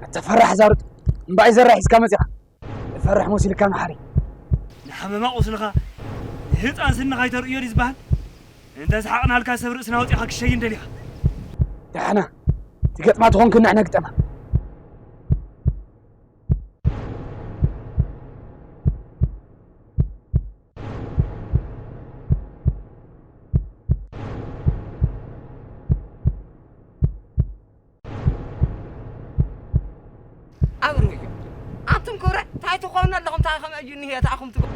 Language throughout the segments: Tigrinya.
ኣታ ፈራሕ ዛሩጥ፣ እምባይ ዘራሕ ሒዝካ መጺኻ። ፈራሕ መሲልካ መሓሪ። ንሓመማ ቁስልኻ ንህፃን ስንኻ ኣይተርእዮ ድዩ ዝበሃል? እንተ ሰሓቕናልካ ሰብ ርእስና ኣውፂእኻ ክሸይን ደሊኻ። ደሓና፣ ትገጥማ ትኾንክን ንሕና ግጠማ። ኣብርህዮ። ኣንቱም ክብረ፣ እንታይ ትኾኑ ኣለኹም? እንታይ ከም እዩ እኒሄ፣ እታ ኣኹም ትጎ-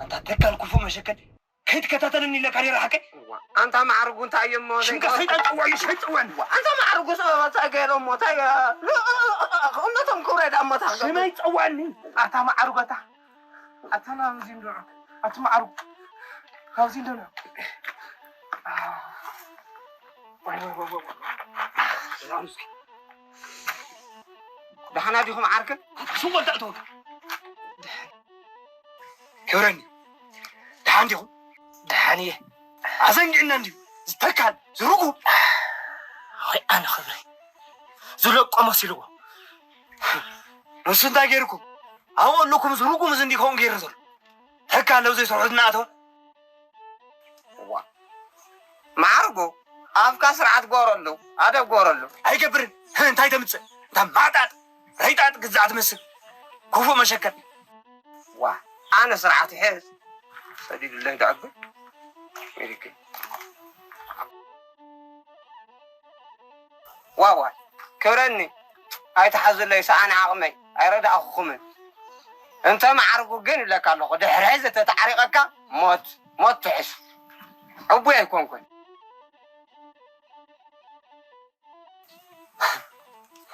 ኣንታ ተካል ክፉእ መሸከል ከይትከታተለኒ ኢለካ ነይረ ሓቀይ። እዋ፣ ኣንታ ማዕርጉ እንታይ እዮ እሞ ሽምካ ዘይገባ? ሰይጣን ጽዋዩ ሸይጥ ጽዋኒ። እዋ፣ ኣንታ ማዕርጉ ሰበባት እንታይ ገይሮም እሞ እንታይ ገ-፣ ሉ-፣ እምነቶም ክብረ ዳሞ ታገ-፣ ሽመይ ጽዋኒ። ኣታ ማዕርጎታ። ኣታ ናብዚ እንዶ። ኣቲ ማዕርጉ። ናብዚ እንዶ። ዋይ፣ ዋይ፣ ዋይ፣ ዋይ፣ ዋይ። ደሓና ዲኹም ዓርከ? ሽንጎል ተእተወካ። ክብረኒ፣ ደሓን ዲኹም? ደሓን እየ። ኣዘንጊዕና እንድዩ ዝተካል ዝርጉም። ወይ ኣነ ክብረይ ዝለቆ መሲልዎ። ንሱ እንታይ ገይርኩም? ኣብኡ ኣለኩም ዝርጉም እዚ እንዲ ከምኡ ገይሩ ዘሎ። ተካል ኣብ ዘይሰርሖ ዝናእተወ። እዋ። ማዕርጉ፣ ኣፍካ ስርዓት ጎረሉ፣ ኣደብ ጎረሉ። ኣይገብርን። እንታይ ተምጽእ? እንታ ማጣጥ፣ ረይጣጥ ግዛዕ ትመስል። ክፉእ መሸከል። ዋ፣ ኣነ ስርዓት ይሕዝ። ሰዲዱለይ ደዕብል። ሚልክ። ዋዋይ፣ ክብረኒ፣ ኣይትሓዙለይ፣ ሰኣን ዓቕመይ፣ ኣይረዳእኹኹምን። እንተ ማዕርጉ ግን ይብለካ ኣለኹ፣ ድሕሪ ሕዚ ተተዓሪቐካ፣ ሞት፣ ሞት ትሕሽ። ዕቡይ ኣይኮንኩን።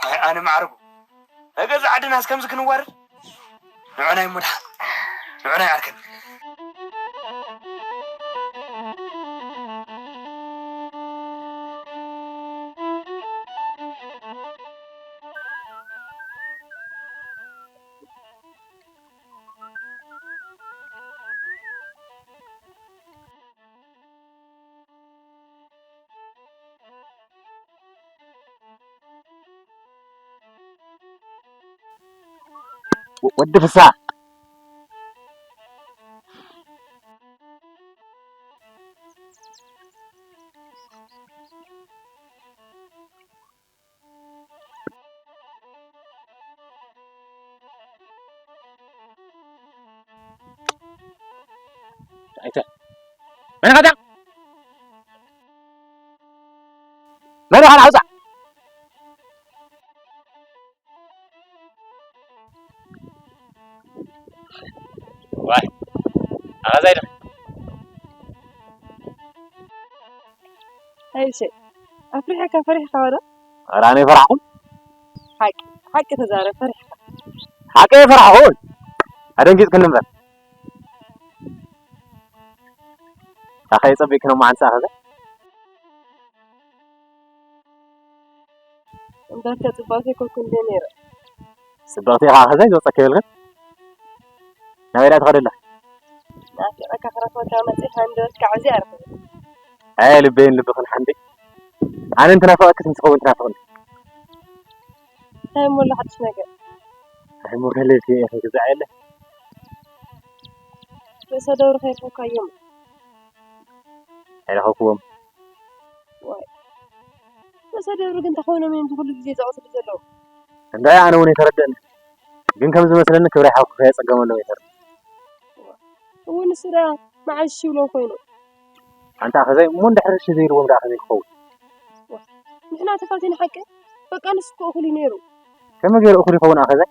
ኣይ፣ ኣነ ማዕርጉ፣ ኣብ ገዛ ዓድናስ ከምዚ ክንዋረድ? ንዑናይ እሞ ደሓን፣ ንዑናይ ዓርከን። ወዲ ፍስሃ። ኣይተ-፣ መን ኢኻ እታ? መን ኢኻ ናውፃ? ዋይ፣ ኣኸዛይ ድኻ? ኣይሸ፣ ኣፍሪሕካ ፈሪሕካ ወዶ? ኧረ ኣነ ኣይፈራሕኩን። ሓቂ፣ ሓቂ ተዛረብ፣ ፈሪሕካ። ሓቂ ኣይፈራሕኩን። ኣደንጊጽክኒ እምበር። ኣኸይ ጸቢቅኪ ነው መዓንጻ ኣኸዛይ? እንዳልካ ጽባቴ ኮኩ እንደ ነይረ። ጽባቴ ኢኻ ኣኸዛይ ዝወጸኪ ይበልክን? ናበይ ደኣ ትኸደላ? ናፊቐካ ክረኽበካ መጺእ ሃንደበት ካዕዚ ኣርፍ። ኣይ ልበይን ልብኽን ሓንደይ። ኣነ እንትናፍቐክስ ምስ ኸውን ትናፍቕኒ። እንታይ እሞ ኣሎ ሓድሽ ነገር? ኣይ እሞ ከለልቲ ኢኺ ክዛዕ የለ። ርእሰ ደብሪ ከይረኸብካዮም? ኣይረኸብክዎም። ዋይ። ርእሰ ደብሪ ግን ተኾይኖም እዮም ኩሉ ግዜ ዘቐስዱ ዘለዉ። እንታይ ኣነ እውን የተረደእኒ። ግን ከም ዝመስለኒ ክብራይ ሓውኪ ከየጸገመሎም የተረድእ። እወ፣ ንሱ ደኣ መዓስ እሺ ይብሎ ኮይኑ? ኣንታ ኣኸዛይ እሞ እንድሕር እሺ ዘይልዎም ደኣ ከመይ ክኸውን? ንሕና ተፋቲና ሓቂ? በቃ ንሱ እኮ እኹል እዩ ነይሩ። ከመይ ገይሩ እኹል ይኸውን ኣኸዛይ?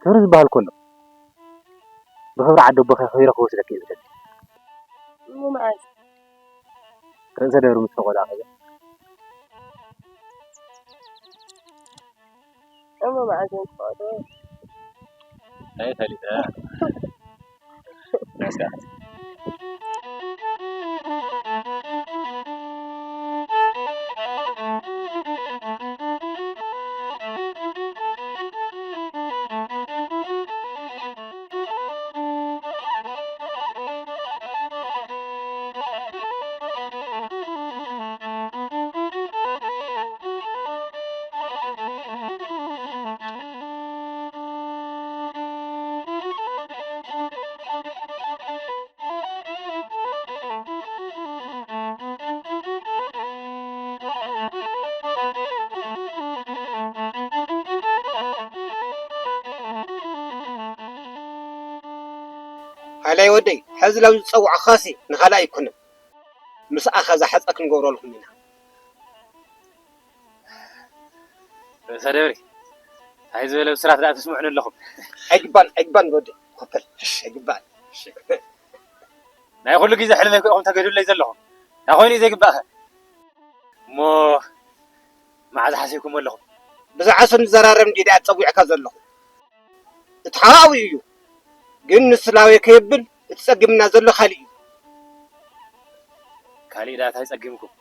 ክብሪ ዝበሃል እኮ ኣሎ። ብኽብሪ ዓዲ ኣቦኺ ከይረኽቦ ስለኪ እዩ ዝደሊ። እሞ መዓስ? ርእሰ ደብሪ ምስ ፈቐዶ ኣኸዛይ። እሞ መዓዝ እዮም ክፈቕዱ? ኣይፈሊጠ። ሃላይ ወደይ፣ ሕዚ ላብ ዝጸውዐኻሲ ንኻልእ ኣይኮነን። ምስ ኣኸዛ ሓጻ ክንገብረልኩም ኢና። ርእሰ ደብሪ፣ እንታይ ዝበለ ብስራት ደኣ ትስምዑኒ ኣለኹም? ኣይግባን፣ ኣይግባን ወደይ፣ ኮፈል፣ እሺ፣ ኣይግባን። እሺ። ናይ ኩሉ ግዜ ሕልመይ እኮ ኢኹም ተገድሉለይ ዘለኹም። እንታይ ኮይኑ እዩ ዘይግባእኸ? እሞ መዓዝ ሓሲብኩሞ ኣለኹም? ብዛዕባ እሱ ንዘራረብ እንዲየ ደኣ ጸዊዕካ ዘለኹ። እቲ ሓው ኣብኡ እዩ። ግን ንሱ ላበይ ከየብል እቲ ጸጊምና ዘሎ ካልእ እዩ። ካልእ ደኣ እንታይ ጸጊምኩም?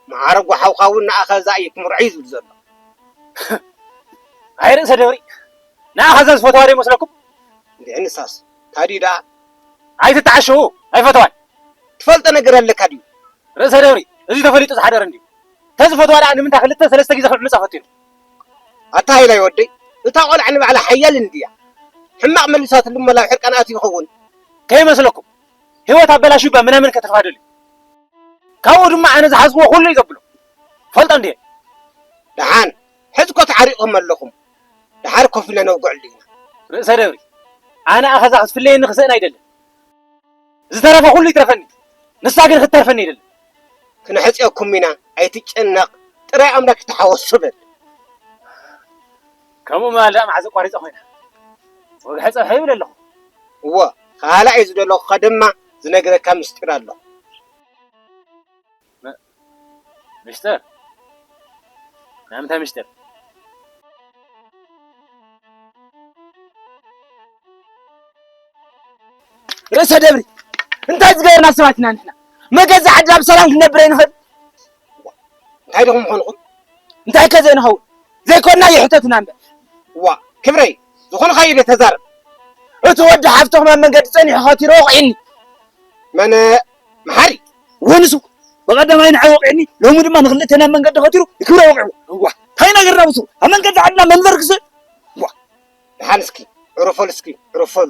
መዓረጉ ሓውካ እውን ንኣኸዛ እዩ ክምርዖ እዩ ዝብል ዘሎ። ኣይ ርእሰ ደብሪ፣ ንኣኸዛ ዝፈትዋ ዶ ይመስለኩም? እንድዒ ንሳስ፣ ታዲኡ ደኣ? ኣይትተዓሸዉ፣ ኣይፈትዋን። ትፈልጦ ነገር ኣለካ ድዩ? ርእሰ ደብሪ፣ እዚ ተፈሊጡ ዝሓደረ እንድዩ። ተዝፈትዋ ደኣ ንምንታይ ክልተ ሰለስተ ግዜ ክምዕምጻ ፈቲኑ? ኣታ ሃይላይ ወደይ፣ እታ ቆልዓ ንባዕላ ሓያል እንድያ። ሕማቕ መሊሳትሉ እሞ ላብ ሕርቃን ኣትዩ ይኸውን። ከይመስለኩም፣ ህይወት ኣበላሽዩባ ምናምን ከተፋደሉ። ካብኡ ድማ ኣነ ዝሓዝክዎ ኩሉ እዩ ዘብሎ። ፈልጦ እንድየ። ደሓን፣ ሕዚ እኮ ተዓሪቕኩም ኣለኹም። ደሓር ኮፍ ኢለ ነውግዐሉ ኢና። ርእሰ ደብሪ፣ ኣነ ኣኸዛ ክትፍለየኒ ክስእን ኣይደልን። ዝተረፈ ኩሉ ይትረፈኒ፣ ንሳ ግን ክትተርፈኒ ይደሊ። ክንሕጽየኩም ኢና፣ ኣይትጨነቕ፣ ጥራይ ኣምላክ ይተሓወሶ በል። ከምኡ ምባል ደኣ መዓዝ ኣቋሪጸ ኮይና? ወግሐ ጸብሐ ይብል ኣለኹ። እወ፣ ካልኣይ ዝደለኹኻ ድማ ዝነግረካ ምስጢር ኣሎ። ም-፣ ምሽጥር? ናይ ምንታይ ምሽጥር? ርእሰ ደብሪ፣ እንታይ ዝገበርና ሰባት ኢና ንሕና? መገዛ ዓድና ብሰላም ክንነብር ኣይንኽእል? እንታይ ዲኹም ምኾንኹም? እንታይ ከ ዘይንኸውን? ዘይኮንና ይሕተቱና እምበር። እዋ፣ ክብረይ፣ ዝኾንካዮ ኢለ ተዛረብ። እቲ ወዲ ሓፍትኹም ኣብ መንገዲ ጸኒሑ ኸቲሩ ወቒዕኒ። መን? መሓሪ? ወንሱ፣ ብቐዳማይ ንዓይ ወቒዕኒ፣ ሎሚ ድማ ንኽልቴና ኣብ መንገዲ ኸቲሩ ንክብረ ወቒዕዎ። እዋ፣ እንታይ ነገርና ብሱ? ኣብ መንገዲ ዓድና መንበር ክስእ? እዋ። ደሓን እስኪ፣ ዕረፈሉ እስኪ፣ ዕረፈሉ።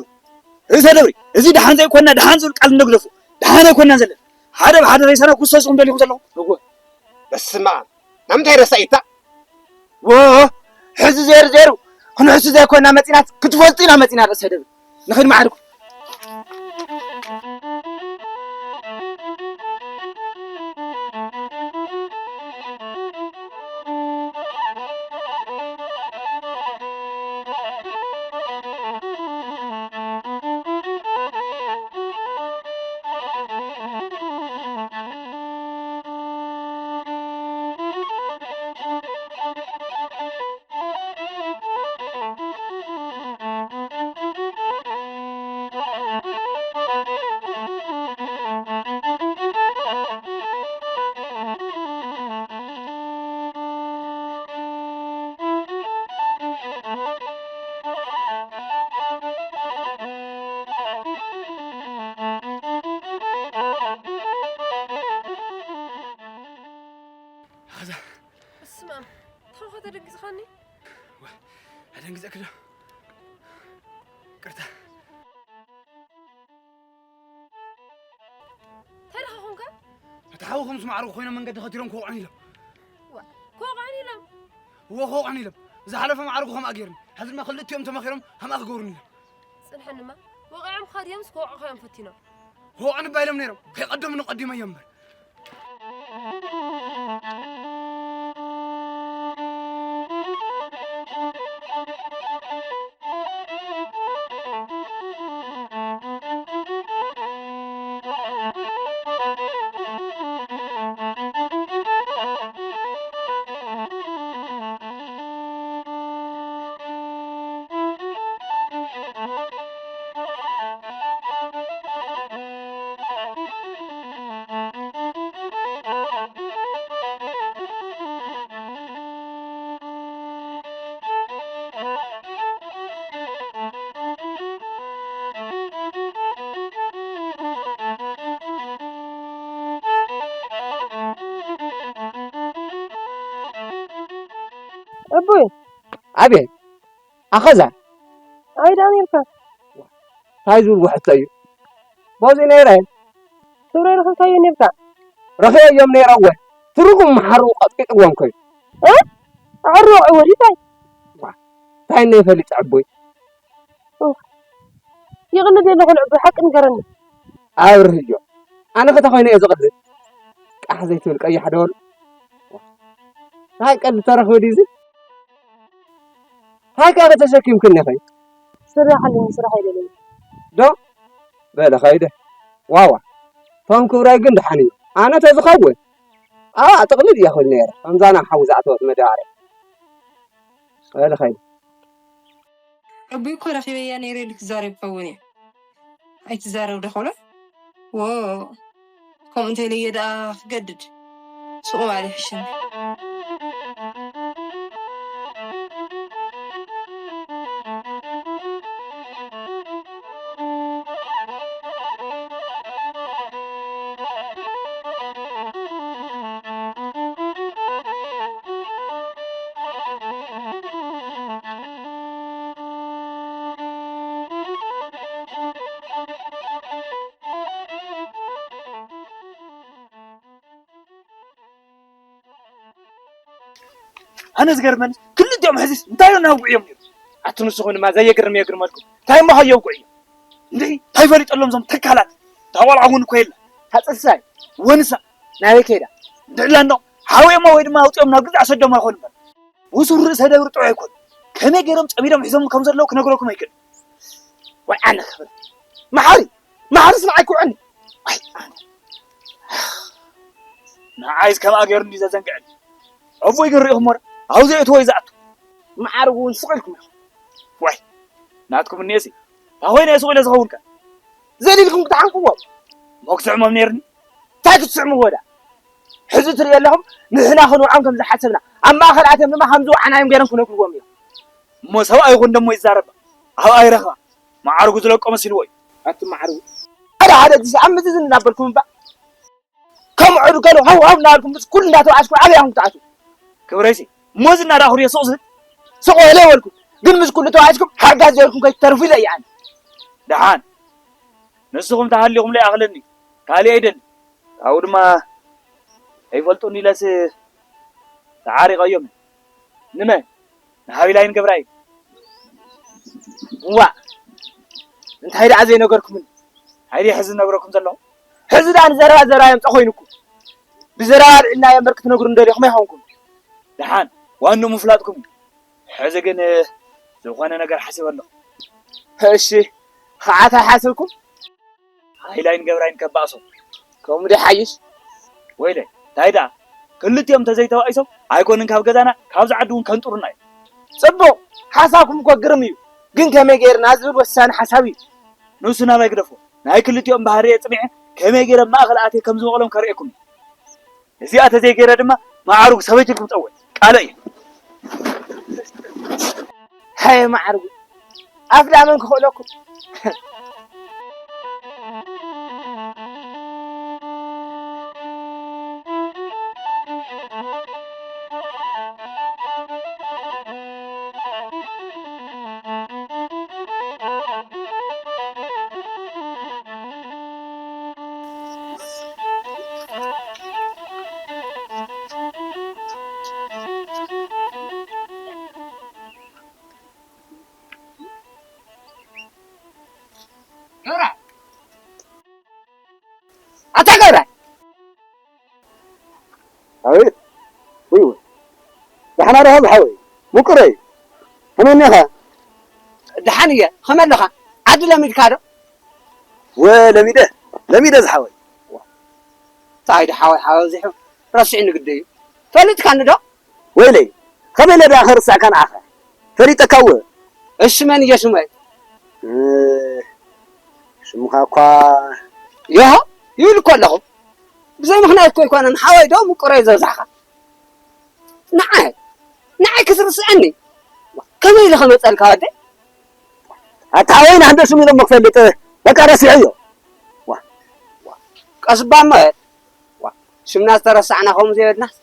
ርእሰ ደብሪ፣ እዚ ደሓን ዘይኮንና ደሓን ዝብል ቃል እንግደፎ። ደሓን ኣይኮንና ዘለና። ሓደ ብሓደ ሬሳና ክውሰስኹም ደሊኹም ዘለኹም? እወ። በስመ ኣብ። ናብ ምንታይ ረሳኢታ? ወ፣ ሕዚ ዜሩ ዜሩ ክንሕሱ ዘይኮንና መጺናስ ክትፈልጡ ኢና መጺና ርእሰ ደብሪ። ንኺድ መዓርኩም። በስመ ኣብ። ታውኻ ተደንግጽኻኒ? ዋ፣ ኣደንግጸኪ ዶ? ቅርታ። እንታይ ደኻ ኾንካ? እቲ ሓውኹም ምስ ማዕርጉ ኮይኖም መንገዲ ከቲሮም ክወቕዑን ኢሎም። ዋ፣ ክወቕዑን ኢሎም? እዎ፣ ክወቕዑን ኢሎም። ዝሓለፈ ማዕርጉ ከምኣ ገይሩኒ። ሕዚ ድማ ክልቲኦም ተመኺሮም ከምኣ ክገብሩኒ ኢሎም። ጽንሐንማ፣ ወቒዖምኻ ድዮምስ ክወቕዑኻ እዮም ፈቲኖም? ክወቕዑኒ እባ ኢሎም ነይሮም። ከይቐደሙኒ ቀዲመዮም እምበር። እቡይ፣ ኣቤት። ኣኸዛ። ኣይ ደኣ ነርካ። እንታይ ዝብል ውሕቶ እዩ? በዚ ነይረ። ትብሎ ረኸብካዮ ነርካ። ረኺበዮም ነይረ እወ። ትርጉም መሓሩ ቀጥቂጥዎም ከዩ። እ? ኣዕሮ ወዲታይ? ዋ፣ እንታይ እነ ይፈልጥ ዕቡይ? ኡፍ። ይቕልድ የለ ኮን ዕቡይ ሓቂ ንገረኒ። ኣብርህዮ። ኣነ ከተ ኮይነ እየ ዝቕልድ። ቃሕ ዘይትብል ቀያሕ ደወል። ናይ ቀልድ ተረኽበ ድዩ እዚ? እንታይ ከ ተሸኪምክኒ ኢኺ? ስራሕ ኣለኒ፣ ስራሕ ኣይደለይን። ዶ? በለ ኸይደ። ዋዋ። ቶም ክብራይ ግን ደሓን እዩ። ኣነ ተዝኸውን፣ ኣብኣ ጥቕልል እየ ክብል ነይረ። ከምዛ ናብ ሓዊ ዝኣተወት መዳበርያ። በለ ኸይደ። ኣቦይ እኮ ረኺበያ ነይረ ኢሉ ክዛረብ ይኸውን እዩ። ኣይትዛረብ ዶ ክብሎ? ዎ፣ ከምኡ እንተኢለዮ ደኣ ክገድድ። ስቕ ምባል ይሕሸኒ። ኣነ ዝገርመኒ ክልቲኦም ሕዚስ እንታይ እዮም ናውግዕዮም ነይሩ? ኣቲ ንስኹም ድማ ዘየግርም የግርመልኩም። እንታይ እሞ ከየውግዑ እዮም? እንድዒ እንታይ ፈሊጠሎም እዞም ተካላት? እታ ቆልዓ እውን እኮ የላ። እታ ጥንስሳይ ወንሳ ናበይ ከይዳ? እንድዕላ እንዶ ሓውዮማ ወይ ድማ ኣውፅኦም ናብ ግዛዕ ሰዶም ኣይኮኑ እምበር። ውሱን ርእሰ ደብሪ ጥዑይ ኣይኮኑ። ከመይ ገይሮም ጸሚዶም ሒዞም ከም ዘለዉ ክነግረኩም ኣይክእልን። ወይ ኣነ ክብል። መሓሪ፣ መሓሪስ ንዓይ ክውዕኒ። ወይ ኣነ። ንዓይስ ከምኣ ገይሩ እንዲ ዘዘንግዐኒ። ኣቦይ ግን ርኢኹሞ ዶ? ኣብኡ ዘየእትዎ እዩ ዝኣቱ። መሓሪ እውን ስቕ ኢልኩም ኢኹም። ወይ፣ ናትኩም እኒኤሲ። እንታይ ኮይነ እየ ስቕ ኢለ ዝኸውን ከ? ዘሊልኩም ክትሓንቅዎም። እሞ ክስዕሞም ነይርኒ። እንታይ ክትስዕምዎ ዳ? ሕዚ ትርእዩ ኣለኹም፣ ንሕና ክንውዖም ከም ዝሓሰብና፣ ኣብ ማእከል ኣትዮም ድማ ከም ዝወዓና እዮም ገይሮም ክነግርዎም እዮም። እሞ ሰብኣይ ይኹን ደሞ ይዛረባ። ኣብኣ ይረኽባ። መዓርጉ ዝለቆ መሲልዎ እዩ። ኣቲ መዓርጉ። ሓደ ሓደ ግዜ ኣብ ምዝዝ እናበልኩም እባ። ከም ዕዱ ገሉ ሃው ሃው እናበልኩም ምስ ኩሉ እንዳተባኣስኩም ኣበይ ኢኹም ክትኣትዉ? ክብረይሲ፣ እሞ እዚ እናዳ ኣኹርዮ ስቕ ዝብል? ስቕ በለ ይበልኩም። ግን ምስ ኩሉ ተባኣስኩም ሓጋዝ ዘይብልኩም ከይትተርፉ ኢለ እየ ኣነ። ደሓን። ንስኹም ተሃሊኹም ለይኣኽለኒ። ካልእ ኣይደልን። ካብኡ ድማ ኣይፈልጡን ኢለስ ተዓሪቐዮም። ንመን? ንሃቢላይን ገብራይ። እዋእ! እንታይ ደኣ ዘይነገርኩምን? እንታይ ደኣ ሕዚ ዝነግረኩም ዘለኹ? ሕዚ ደኣ ንዘረባ ዘረባ የምጻ ኮይኑኩም። ብዘረባ ኣልዒልና የምበር ክትነግሩ እንደሊኹም ኣይኾንኩም። ደሓን፣ ዋንኡ ምፍላጥኩም እዩ። ሕዚ ግን ዝኾነ ነገር ሓሲበ ኣለኹ። እሺ፣ ኸዓ እንታይ ሓሲብኩም? ሃይላይን ገብራይን ከባእሶ። ከምኡ ዶ ይሓይሽ? ወይለይ፣ እንታይ ደኣ? ክልቲኦም እንተዘይተባኢሶም ኣይኮንን ካብ ገዛና፣ ካብዚ ዓዲ እውን ከንጥሩና እዮም። ጽቡቕ! ሓሳብኩም እኮ ግርም እዩ። ግን ከመይ ገይርና ዝብል ወሳኒ ሓሳብ እዩ። ንሱ ናባይ ግደፎ። ናይ ክልቲኦም ባህሪ እየ ጽሚዐ፣ ከመይ ገይረ ማእከል ኣትየ ከም ዝመቕሎም ከርእየኩም እዩ። እዚኣ ተዘይገይረ ድማ መዓርጉ ሰበይቲ ኢልኩም ጸውዕ። ቃለ እየ። ሃየ መዓርጉ፣ ኣፍላ መን ክኽእለኩም? ማርያም ዝሓወይ፣ ምቁረይ፣ ከመይ እኒኻ? ደሓን እየ፣ ከመይ ኣለኻ? ዓዲ ለሚድካ ዶ? ወ ለሚደ፣ ለሚደ ዝሓወይ። እንታይ ዶ ሓወይ፣ ሓወይ ኣብዚሑ ረሲዑኒ ግዲ እዩ። ፈሊጥካኒ ዶ? ወይለይ፣ ከመይ ኢለ ደኣ ክርስዓካ ንዓኻ? ፈሊጠካ እወ። እሺ፣ መን እየ ሽመይ? እ፣ ሽምኻ እኳ። ዮሆ፣ ይብል እኮ ኣለኹ። ብዘይ ምኽንያት እኮ ኣይኮነን፣ ሓወይ ዶ ምቁረይ ዘብዛሕካ። ንዓይ፣ ንዓይ ክትርስዐኒ? ከመይ ኢለ ክመጸልካ ወደይ? ኣታ ሓወይ ንሓደ ሽም ኢሎም ክፈልጥ፣ በቃ ረሲዐዮ። ዋ፣ ዋ፣ ቀስ እባ እሞ በል። ዋ፣ ሽምና ዝተረሳዕና ከምኡ ዘይበልናስ?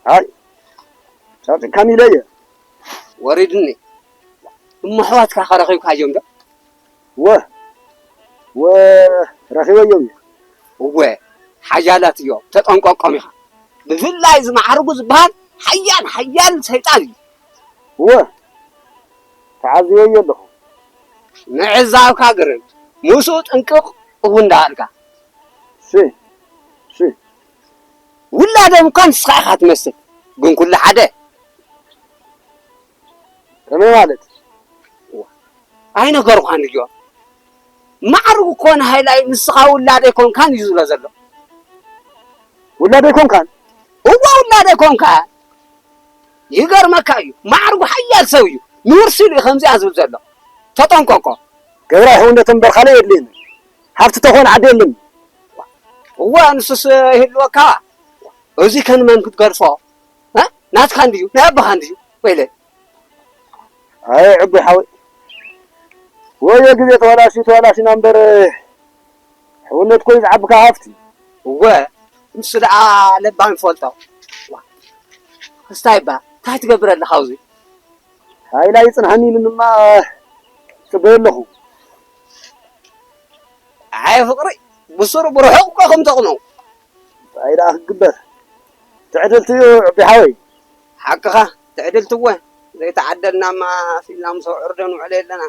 ኣይ፣ ጸቂጥካኒ ኢለ እየ። ወሪድኒ። እሞ ኣሕዋትካ ከ ረኺብካዮም ዶ? ወ፣ ወ፣ ረኺበዮም እየ። እወ፣ ሓያላት እዮም፣ ተጠንቀቆም ኢኻ። ብፍላይ እዚ ማዕርጉ ዝበሃል ሓያል፣ ሓያል ሰይጣን እዩ። እወ፣ ተዓዚበዮ ኣለኹ። ምዕዛብካ ግርም፣ ምስኡ ጥንቅቕ እኹ እንዳበልካ። እሺ፣ እሺ። ውላዶም እኳ ንስኻ ኢኻ ትመስል፣ ግን ኩሉ ሓደ። ከመይ ማለት? ኣይነገርኳን ድዮ? ማዕርጉ እኮ ንሃይላይ ንስኻ ውላደይ ኮንካን እዩ ዝብሎ ዘሎ። ውላደይ ኮንካን? እወ ውላደይ ኮንካ። ይገርመካ እዩ። ማዕርጉ ሓያል ሰብ እዩ። ንውርሲ ኢሉ እዩ ከምዚኣ ዝብል ዘሎ። ተጠንቀቆ። ገብራይ ሕውነት እምበር ካልእ የድልየኒ። ሃብቲ ተኾን ዓዲ የለን። እወ ንሱስ ይህልወካ። እዚ ከንመን ክትገድፎ? እ? ናትካ እንድዩ፣ ናይ ኣቦኻ እንድዩ። ወይለ። ኣይ ዕቡይ ሓወይ፣ ወዮ ግዜ ተዋላሲ ተዋላሲና እምበር፣ ሕውነት ኮይ ዝዓብካ ሃፍቲ። እወ፣ ንሱ ደኣ ለባም ይፈልጦ። ዋ፣ ክስታይ እባ፣ እንታይ ትገብር ኣለኻ ኣብዚ? ሃይላ ይጽንሓኒ ኢሉንማ ጽበዮ ኣለኹ። ኣይ ፍቕሪ፣ ብስሩ ብርሑቕ እኮ ከም ተቕንው። እንታይ ደኣ ክግበር? ትዕድልቲ እዩ ዕቢ ሓወይ። ሓቅኻ፣ ትዕድልቲ እወ። ዘይተዓደልናማ ሲልና ምስ ኣውዕርዶ ንውዕሎ የለና።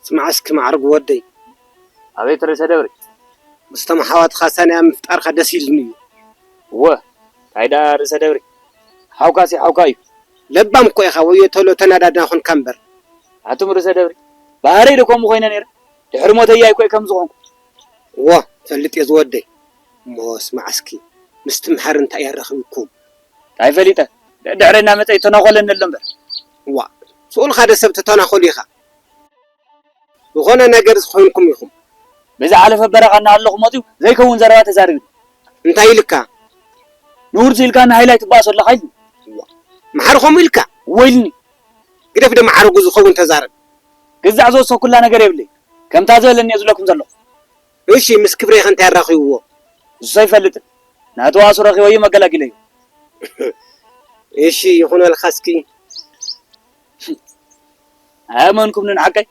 ስማዕ እስኪ ማዕርጉ ወደይ። ኣቤት ርእሰ ደብሪ። ምስቶም ኣሕዋትኻ ሳንያ ምፍጣርካ ደስ ኢሉኒ እዩ። እወ፣ እንታይ ደኣ ርእሰ ደብሪ? ሓውካሲ ሓውካ እዩ። ለባም እኮ ኢኻ፣ ወዮ ቶሎ ተናዳድና ኾንካ እምበር። ኣቱም ርእሰ ደብሪ፣ ባህረይ ዶ ከምኡ ኮይነ ነይረ? ድሕሪ ሞተይ ኣይኮ ከም ዝኾንኩ። እወ፣ ፈልጥ እየ ዝወደይ። እሞ ስማዕ እስኪ፣ ምስቲ ምሓር እንታይ እያ ረኺብኩም? እንታይ ፈሊጠ? ደድሕረይ እናመጸ ይተናኾለኒ ኣሎ እምበር። እዋ፣ ስኡልካ ዶ ሰብ ትተናኾሉ ኢኻ? ዝኾነ ነገር ዝኾንኩም ኢኹም። ብዝሓለፈ በረኻ እናሃለኹ መፂኡ ዘይከውን ዘረባ ተዛሪብኒ። እንታይ ኢልካ? ንውርሲ ኢልካ ንሃይላይ ትባእሶ ኣለኻ ኢልኒ። እዋ፣ መሓሪ ከምኡ ኢልካ? እወ ኢልኒ። ግደፍ ዶ መዓረጉ ዝኸውን ተዛረብ። ግዛዕ ዝወሰኩላ ነገር የብለይ። ከምታ ዝበለኒ እየ ዝብለኩም ዘለኹ። እሺ፣ ምስ ክብሬኸ እንታይ ኣራኺብዎ? ንሱ ኣይፈልጥን። ናቱ ዋሱ ረኺበዮ መገላጊለዮ። እሺ፣ ይኹነልካ እስኪ። ኣየመንኩምንን ሓቀይ?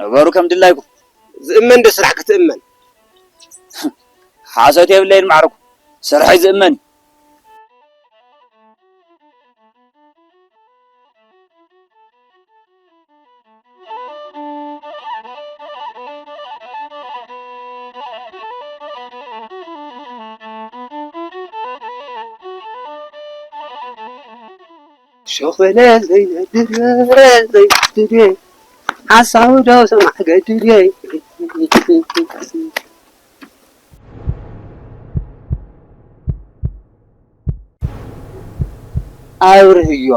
ንገሩ ከም ድላይኩም። ዝእመን ዶ ስራሕ ክትእመን? ሓሶት የብለይን ማዕረጉ። ስርሐይ ዝእመን እዩ። ሸኽ በለ ዘይነድር ዘይትድሬ ሓሳቡ ዶ ሰማዕ ገድሬ ኣብርህዮ።